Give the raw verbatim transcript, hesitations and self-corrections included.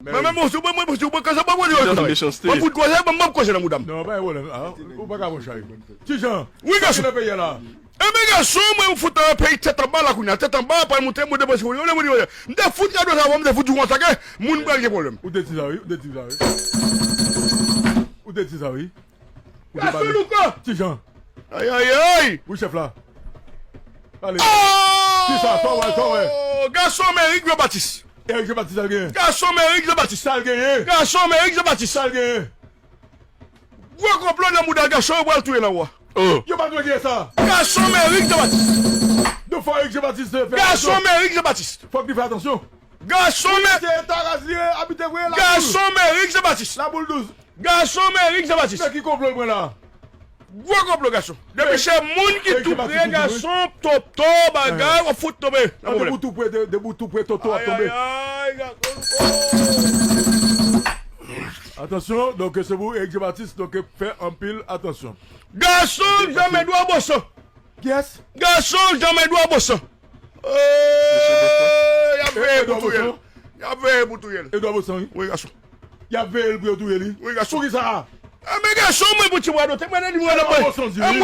Mwen menm, mwen, mwen, mwen, mwen, mwen, kansa, mwen, mwen, mwen, mwen, mwen, mwen, koze, mwen, mwen, koze nan mouda m. Non, pa gen pwoblèm. Ah, ou pa ka pran chay. Ti Jan. Wi, gason. Ki nan peyi a la? Enben, gason, mwen, m fout nan peyi tèt anba la kounye a. Tèt anba, pa monte, monte, monte, monte, monte, monte. M te fout gade sa, m te fout di konsa ke moun pral gen pwoblèm. Ou te di sa, wi. Ou te di sa, wi. Ou te di sa, wi. Ou te pale. Ti Jan. Ay, ay, ay. Wi, chèf la. Pale. Oh! Ki sa? Sa w wè, sa w wè? Gason, men Eric Jean Baptiste. Eric Jean Baptiste, sa l genyen? Gason, men Eric Jean Baptiste. Sa l genyen? Gason, men Eric Jean Baptiste. Sa l genyen? Gwo konplo nan mouda gason, yo pral touye nan wa. Oh. Yo pa dwe gen sa. Gason, men Eric Jean Baptiste. Donk fò Eric Jean Baptiste fè atansyon. Gason, men Eric Jean Baptiste. Fòk li fè atansyon. Gason, men. Se Taraz li ye, abite vre la. Gason, men Eric Jean Baptiste. La boule douz. Gason, men Eric Jean Baptiste. Men ki konplo l pran la? Gwo konplo, gason. Depi se moun ki tou pre, gason, toto, bagay, w ap fout tonbe. Nan pwoblèm. Depi w tou pre, de- depi w tou pre, toto ap tonbe. Ay, ay, ay, gason. Atansyon, donk se pou Eric Jean Baptiste, donk fè anpil atansyon. Gason, janmen dwa boson. Yes. Gason, janmen dwa boson. Oh, y ap veye pou touye l. Y ap veye pou touye l. Edwa Bosan, wi. Wi, gason. Y ap veye l pou yo touye li. Wi, gason. Poukisa? Enben, gason, mwen pou ti bwa dote, mwen nan di mwen nan mwen. Edwa Bosan di, wi.